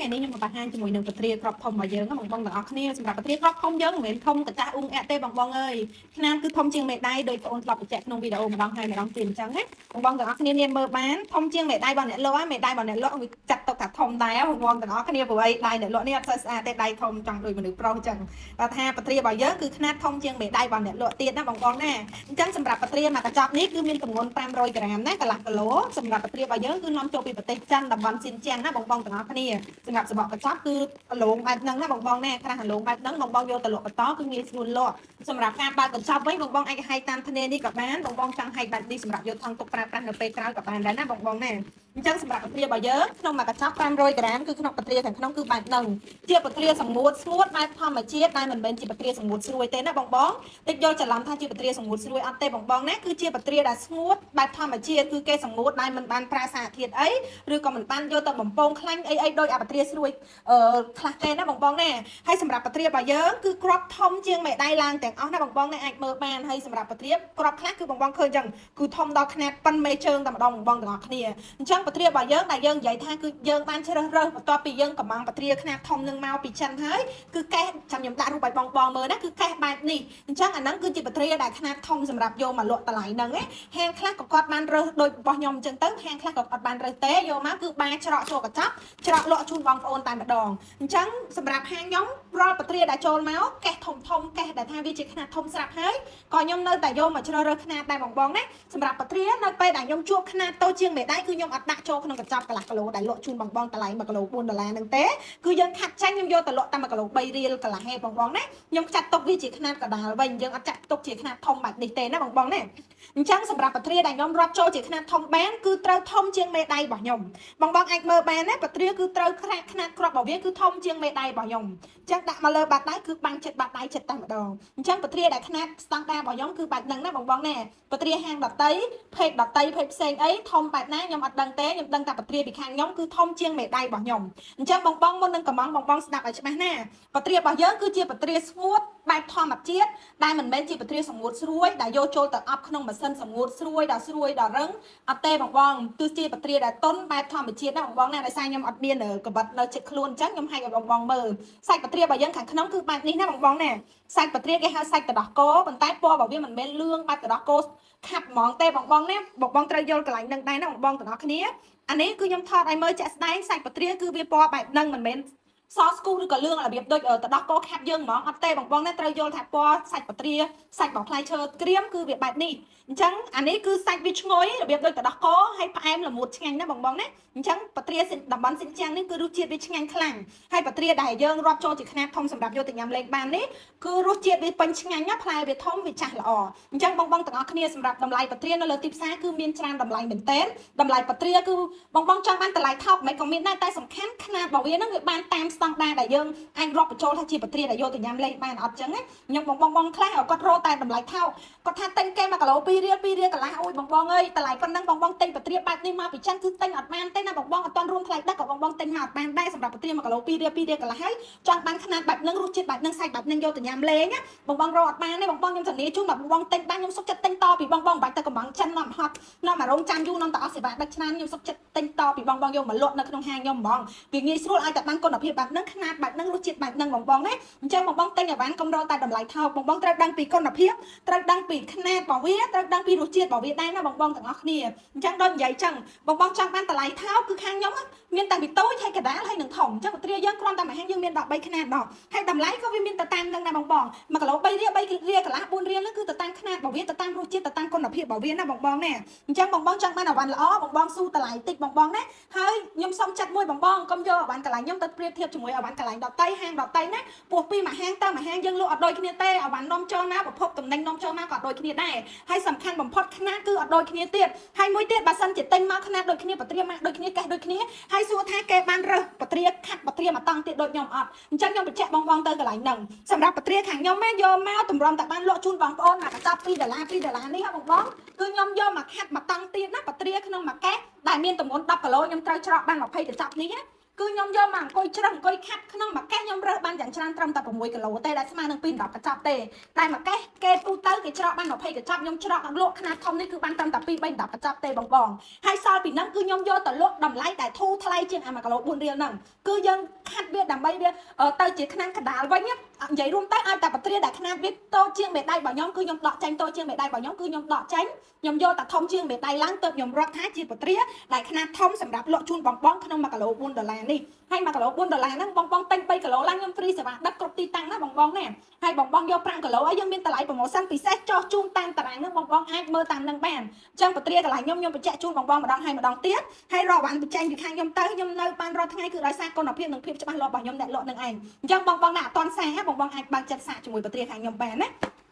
ថ្ងៃនេះខ្ញុំមកបង្ហាញជាមួយនឹងពទ្រាក្របធំរបស់យើងណាបងបងទាំងអស់គ្នាសម្រាប់ពទ្រាក្របធំយើងមិនមែនធំកចាស់អ៊ុងអែក់ទេបងបងអើយខ្នាតគឺធំជាងមេដៃដោយបងអូនធ្លាប់បញ្ជាក់ក្នុងវីដេអូម្ដងហើយម្ដងទៀតអញ្ចឹងណាបងបងទាំងអស់គ្នានាងមើលបានធំជាងមេដៃរបស់អ្នកលក់មេដៃរបស់អ្នកលក់វាចាត់ទុកថាធំដែរបងបងទាំងអស់គ្នាព្រោះអីដៃអ្នកលក់នេះអត់សូវស្អាតទេដៃធំចង់ដូចមនុស្សប្រុសអញ្ចឹងបើថាពទ្រារបស់យើងគឺខ្នាតធំជាងមេដៃរបស់អ្នកលក់ទៀតណាបងបងណាអញ្ចឹងសម្រាប់ពទ្រាមួយកញ្ចប់នេះគឺមានទម្ងន់500ក្រាមណាកន្លះគីឡូសម្រាប់ពទ្រារបស់យើងគឺនាំចូលពីប្រទេសចិនតំបន់ស៊ីនជាងណាបងបងទាំងអស់គ្នាសម្រាប់សបកកញ្ចប់គឺរលោងបែបហ្នឹងណាបងបងណាក្រាស់រលោងបែបហ្នឹងបងបងយកទៅលក់បន្តគឺងាយស្រួលលក់សម្រាប់ការបើកកញ្ចប់វិញបងបងអាចហែកតាមធ្នេនេះក៏បានបងបងចង់ហែកបែបនេះសម្រាប់យកថង់ទុកប្រើប្រាស់នៅពេលក្រោយក៏បានដែរណាបងបងណាអញ្ចឹងសម្រាប់ពទ្រារបស់យើងក្នុងមួយកញ្ចប់500ក្រាមគឺក្នុងពទ្រាខាងក្នុងគឺបែបហ្នឹងជាពទ្រាសម្ងួតស្ងួតបែបធម្មជាតិតែមិនមែនជាពទ្រាសម្ងួតស្រួយទេណាបងបងតិចយល់ច្រឡំថាជាពទ្រាសម្ងួតស្រួយអត់ទេបងបងណាគឺជាពទ្រាដែលស្ងួតបែបធម្មជាតិគឺគេសម្ងួតដែលមិនបានប្រើសារធាតុអីឬក៏មិនបានយកទៅបំពងខ្លាញ់អីអីដោយអបទ្រាស្រួយអឺខ្លះទេណាបងបងណាហើយសម្រាប់ពទ្រារបស់យើងគឺក្របធំជាងមេដៃឡើងទាំងអស់ណាបងបងណាអាចមើលបានហើយសម្រាប់ពទ្រាក្របខ្លះគឺបងបងឃើញអញ្ចឹងគឺធំដល់ខ្នាតប៉ុនមេជើងតែម្ដងបងបងទាំងអស់គ្នាអញ្ចឹងពទ្រារបស់យើងដែលយើងនិយាយថាគឺយើងបានជ្រើសរើសបន្ទាប់ពីយើងកំងពទ្រាខ្នាតធំនឹងមកពីចិនហើយគឺកេះចាំខ្ញុំដាក់រូបឲ្យបងបងមើលណាគឺកេះបែបនេះអញ្ចឹងអាហ្នឹងគឺជាពទ្រាដែលខ្នាតធំសម្រាប់យកមកលក់តម្លៃហ្នឹងណាហាងខ្លះក៏គាត់បានរើសដូចរបស់ខ្ញុំអញ្ចឹងទៅហាងខ្លះក៏អត់បានរើសទេយកមកគឺបាច្រកចូលកញ្ចប់ច្រកលក់ជូនបងប្អូនតែម្ដងអញ្ចឹងសម្រាប់ហាងខ្ញុំរាល់ពទ្រាដែលចូលមកកេះធំធំកេះដែលថាវាជាខ្នាតធំស្រាប់ហើយក៏ខ្ញុំនៅតែយកមកជ្រើសរើសខ្នាតដែរបងបងណាសម្រាប់ពទ្រានៅពេលដែលខ្ញុំជួបខ្នាតតូចជាងមេដៃគឺខ្ញុំអត់ដាក់ចូលក្នុងកញ្ចប់កន្លះគីឡូដែលលក់ជូនបងបងតម្លៃ1គីឡូ4ដុល្លារហ្នឹងទេគឺយើងខាត់ចាញ់ខ្ញុំយកទៅលក់តែ1គីឡូ3រៀលកន្លះហេបងបងណាខ្ញុំចាត់ទុកវាជាខ្នាតកដាលវិញយើងអត់ចាត់ទុកជាខ្នាតធំបែបនេះទេណាបងបងណាអញ្ចឹងសម្រាប់ពទ្រាដែលខ្ញុំរាប់ចូលជាខ្នាតធំបានគឺត្រូវធំជាងមេដៃរបស់ខ្ញុំបងបងអាចមើលបានណាពទ្រាគឺត្រូវខ្នាតខ្នាតគ្រាប់របស់វាគឺធំជាងមេដៃរបស់ខ្ញុំអញ្ចឹងដាក់មកលើបាតដៃគឺបាំងចិត្តបាតដៃចិត្តតែម្ដងអញ្ចឹងពទ្រាដែលខ្នាតស្តង់ដាររបស់ខ្ញុំគឺបែបហ្នឹងណាបងបងណាពទ្រាហាងដតីភេកដតីភេកផ្សេងអីធំបែបណាខ្ញុំអត់ដឹងទេខ្ញុំដឹងតែពទ្រាពីខាងខ្ញុំគឺធំជាងមេដៃរបស់ខ្ញុំអញ្ចឹងបងបងមុននឹងកំងបងបងស្ដាប់ឲ្យច្បាស់ណាពទ្រារបស់យើងគឺជាពទ្រាស្ងួតបែបធម្មជាតិដែលមិនមែនជាពទ្រាសម្ងួតស្រួយដែលយកចូលទៅអប់ក្នុងម៉ាស៊ីនសម្ងួតស្រួយដល់ស្រួយដល់រឹងអត់ទេបងបងគឺជាពទ្រាដែលតុនបែបធម្មជាតិណាបងបងណាដោយសារខ្ញុំអត់មានកបិតនៅជិតខ្លួនអញ្ចឹងខ្ញុំឲ្យបងបងមើលសាច់ពទ្រារបស់យើងខាងក្នុងគឺបែបនេះណាបងបងណាសាច់ពទ្រាគេហៅសាច់តដោះគោប៉ុន្តែពណ៌របស់វាមិនមែនលឿងបែបតដោះគោខាប់ហ្មងទេបងបងណាបងបងត្រូវយល់កន្លែងនឹងដែរណាបងបងទាំងអស់គ្នាអានេះគឺខ្ញុំថតឲ្យមើលជាក់ស្ដែងសាច់ពទ្រាគឺវាពណ៌បែបហ្នឹងមិនមែនសស្គូឬក៏លឿងរបៀបដូចតដោះគោខាប់យើងហ្មងអត់ទេបងបងណាត្រូវយល់ថាពណ៌សាច់ពទ្រាសាច់បងផ្លែឈើក្រៀមគឺវាបែបនេះអញ្ចឹងអានេះគឺសាច់វាឈ្ងុយរបៀបដូចតដោះគោហើយផ្អែមល្មួតឆ្ងាញ់ណាបងបងណាអញ្ចឹងពទ្រាតំបន់សិនជាងនេះគឺរសជាតិវាឆ្ងាញ់ខ្លាំងហើយពទ្រាដែលយើងរាប់ចូលជាខ្នាតធំសម្រាប់យកទៅញ៉ាំលេងបាននេះគឺរសជាតិវាពេញឆ្ងាញ់ណាផ្លែវាធំវាចាស់ល្អអញ្ចឹងបងបងទាំងអស់គ្នាសម្រាប់តម្លៃពទ្រានៅលើទីផ្សារគឺមានច្រើនតម្លៃមែនទែនតម្លៃពទ្រាគឺបងបងចង់បានតម្លៃថោកមិនក៏មានដែរតែសំខាន់ខ្នាតរបស់វាហ្នឹងវាបានតាមស្តង់ដារដែលយើងអាចរាប់បញ្ចូលថាជាពទ្រាដែលយកទៅញ៉ាំលេងបានអត់ចឹងណាខ្ញុំបងបងបងខ្លះគាត់រកតែតម្លៃថោកគាត់ថាទិញគេ1គីឡូ2រៀល2រៀលកន្លះអូយបងបងអើយតម្លៃប៉ុណ្ណឹងបងបងទិញពទ្រាបែបនេះមកពីចិនគឺទិញអត់បានទេណាបងបងអត់ទាន់រួមថ្លៃដឹកក៏បងបងទិញមកអត់បានដែរសម្រាប់ពទ្រា1គីឡូ2រៀល2រៀលកន្លះហើយចង់បានខ្នាតបែបហ្នឹងរសជាតិបែបហ្នឹងសាច់បែបហ្នឹងយកទៅញ៉ាំលេងណាបងបងរកអត់បានទេបងបងខ្ញុំធានាជូនបើបងបងទិញបានខ្ញុំសុខចិត្តទិញតពីបងបងមិនបាច់ទៅកំងចិននាំហត់នាំមករងចាំយូរនាំទៅអស់សេវាដឹកឆ្នាំខ្ញុំសុខចិត្តទិញតពីបងបងយកមកលក់នៅក្នុងហាងខ្ញុំហ្មងវាងាយស្រួលឲ្យតែបានគុណភាពបែបហ្នឹងខ្នាតបែបហ្នឹងរសជាតិបែបហ្នឹងបងបងណាអញ្ចឹងបងបងទិញឲ្យបានកុំរកតែតម្លៃថោកបងបងត្រូវដឹងពីគុណភាពត្រូវដឹងពីខ្នាតរបស់វាត្រូវដឹងពីរសជាតិរបស់វាដែរណាបងបងទាំងអស់គ្នាអញ្ចឹងដូចនិយាយចឹងបងបងចង់បានតម្លៃថោកគឺខាងខ្ញុំមានតាំងពីតូចហើយកដាលហើយនឹងធំអញ្ចឹងពទ្រាយើងគ្រាន់តែមួយហាងយើងមាន13ខ្នាតដល់ហើយតម្លៃក៏វាមានទៅតាមនឹងដែរបងបង1គីឡូ3រៀល3រៀលកន្លះ4រៀលហ្នឹងគឺទៅតាមខ្នាតរបស់វាទៅតាមរសជាតិទៅតាមគុណភាពរបស់វាណាបងបងណាអញ្ចឹងបងបងចង់បានអវ៉ាន់ល្អបងបងស៊ូតម្លៃតិចបងបងណាហើយខ្ញុំសុំចាត់មួយបងបងកុំយកអវ៉ាន់កន្លែងខ្ញុំទៅប្រៀបធៀបជាមួយអវ៉ាន់កន្លែងដតីហាងដតីណាពោះពីមួយហាងទៅមួយហាងយើងលក់អត់ដូចគ្នាទេអវ៉ាន់នាំចូលមកប្រភពតំណែងនាំចូលមកក៏អត់ដូចគ្នាដែរហើយសំខាន់បំផុតខ្នាតគឺអត់ដូចគ្នាទៀតហើយមួយទៀតបើសិនជាទិញមកខ្នាតដូចគ្នាបត្រាម៉ាក់ដូចគ្នាកេះដូចគ្នាហើយសួរថាគេបានរើសបត្រាខាត់បត្រាមកតង់ទៀតដូចខ្ញុំអត់អញ្ចឹងខ្ញុំបញ្ជាក់បងបងទៅកន្លែងហ្នឹងសម្រាប់បត្រាខាងខ្ញុំឯងយកមកតម្រាំតែបានលក់ជូនបងប្អូនមកកញ្ចប់2ដុល្លារ2ដុល្លារនេះហ៎បងបងគឺខ្ញុំយកមកខាត់មកតង់ទៀតណាបត្រាក្នុងមួយកេះដែលមានទម្ងន់10គីឡូខ្ញុំត្រូវច្រកបាន20កញ្ចប់នេះណា គឺខ្ញុំយកមកអង្គុយច្រឹះអង្គុយខាត់ក្នុងមួយកេះខ្ញុំរើសបានយ៉ាងច្រើនត្រឹមតែ6គីឡូទេដែលស្មើនឹង2 10កញ្ចប់ទេតែមួយកេះគេទូទៅគេច្រកបាន20កញ្ចប់ខ្ញុំច្រកលក់ខ្នាតធំនេះគឺបានត្រឹមតែ2 3 10កញ្ចប់ទេបងបងហើយសល់ពីហ្នឹងគឺខ្ញុំយកទៅលក់តម្លៃដែលធូរថ្លៃជាងអា1គីឡូ4រៀលហ្នឹងគឺយើងខាត់វាដើម្បីវាទៅជាខ្នាតកដាលវិញនិយាយរួមទៅឲ្យតែបត្រាដែលខ្នាតវាតូចជាងមេដៃរបស់ខ្ញុំគឺខ្ញុំដកចេញតូចជាងមេដៃរបស់ខ្ញុំគឺខ្ញុំដកចេញខ្ញុំយកតែធំជាងមេដៃឡើងទៅខ្ញុំរាប់ថាជាបត្រាដែលខ្នាតធំសម្រាប់លក់ជូនបងបងក្នុង1គីឡូ4ដុល្លារនេះហើយ1គីឡូ4ដុល្លារហ្នឹងបងបងទិញ3គីឡូឡើងខ្ញុំ free សេវាដឹកគ្រប់ទីតាំងណាបងបងណាហើយបងបងយក5គីឡូហើយយើងមានតម្លៃ promotion ពិសេសចុះជូនតាមតារាងហ្នឹងបងបងអាចមើលតាមហ្នឹងបានអញ្ចឹងបត្រាកន្លែងខ្ញុំខ្ញុំបញ្ជាក់ជូនបងបងម្ដងហើយម្ដងទៀតហើយរាល់បានបញ្ចេញពីខាងខ្ញុំទៅខ្ញុំនៅបានរាល់ថ្ងៃគឺដោយសារគុណភាពនិងភាពច្បាស់លាស់របស់ខ្ញុំអ្នកលក់នឹងឯងអញ្ចឹងបងបងណាអត់តន់សាបងបងអាចបើកចិត្តសាកជាមួយបត្រាខាងខ្ញុំបានណា។